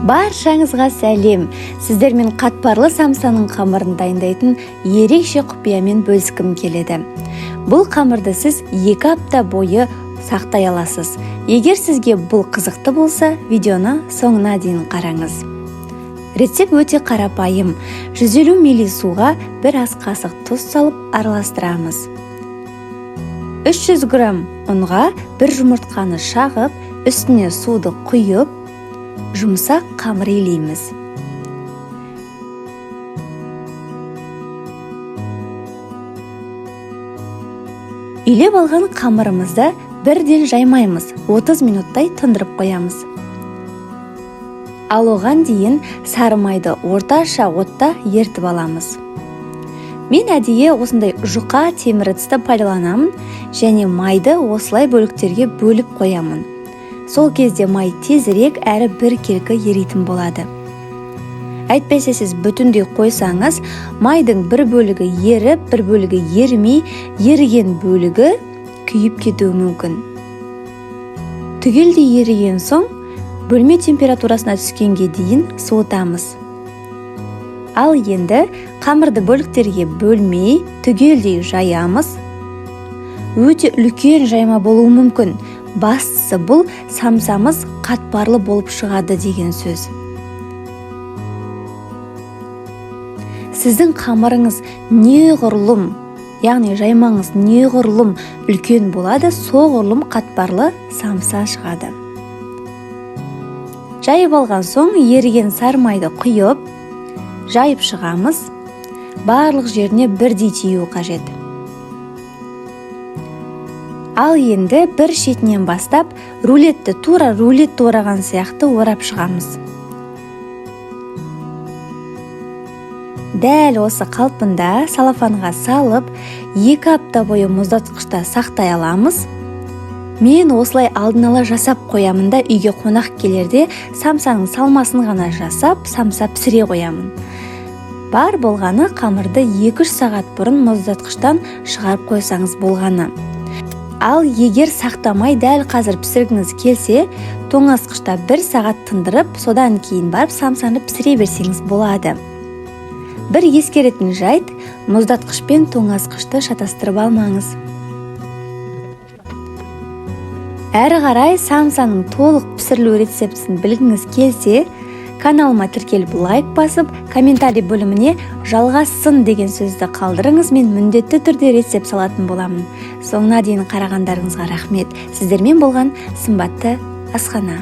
Баршаңызға сәлем! Сіздермен қатпарлы самсаның қамырын дайындайтын ерекше құпиямен бөліскім келеді. Бұл қамырды сіз 2 апта бойы сақтай аласыз. Егер сізге бұл қызықты болса, видеоны соңына дейін қараңыз. Рецепт өте қарапайым. 150 мл суға бір ас қасық тұз салып араластырамыз. 300 грамм ұнға бір жұмыртқаны шағып, үстіне суды құйып, жұмсақ қамыр илейміз. Илеп алған қамырымызды бірден жаймаймыз, 30 минуттай тындырып қоямыз. Ал оған дейін сары майды орташа отта ертіп аламыз. Мен әдейі осындай жұқа темір ыдысты пайдаланамын және майды осылай бөліктерге бөліп қоямын. Сол кезде май тезірек әрі біркелкі еритін болады. Әйтпесе сіз бүтіндей қойсаңыз, майдың бір бөлігі еріп, бір бөлігі ерімей, еріген бөлігі күйіп кетуі мүмкін. Түгелдей еріген соң, бөлме температурасына түскенге дейін суытамыз. Ал енді қамырды бөліктерге бөлмей, түгелдей жаямыз. Өте үлкен жайма болуы мүмкін. Бастысы бұл самсамыз қатпарлы болып шығады деген сөз. Сіздің қамырыңыз неғұрлым, яғни жаймаңыз неғұрлым үлкен болады, соғұрлым қатпарлы самса шығады. Жайып алған соң еріген сары майды құйып, жайып шығамыз. Барлық жеріне бірдей тиюі қажет. Ал енді бір шетінен бастап рулетті тура рулетті ораған сияқты орап шығамыз. Дәл осы қалпында салафанға салып, 2 апта бойы мұздатқышта сақтай аламыз. Мен осылай алдын ала жасап қоямын да, үйге қонақ келерде самсаның салмасын ғана жасап, самса пісіре қоямын. Бар болғаны қамырды 2-3 сағат бұрын мұздатқыштан шығарып қойсаңыз болғаны. Ал егер сақтамай дәл қазір пісіргіңіз келсе, тоңазытқышта 1 сағат тындырып, содан кейін барып самсаны пісіре берсеңіз болады. Бір ескеретін жайт, мұздатқыш пен тоңазытқышты шатастырып алмаңыз. Әрі қарай самсаның толық пісірілу рецептісін білгіңіз келсе, каналыма тіркеліп лайк басып, комментарий бөліміне жалғассын деген сөзді қалдырыңыз, мен міндетті түрде рецепт салатын боламын. Соңына дейін қарағандарыңызға рахмет. Сіздермен болған Сымбатты асхана.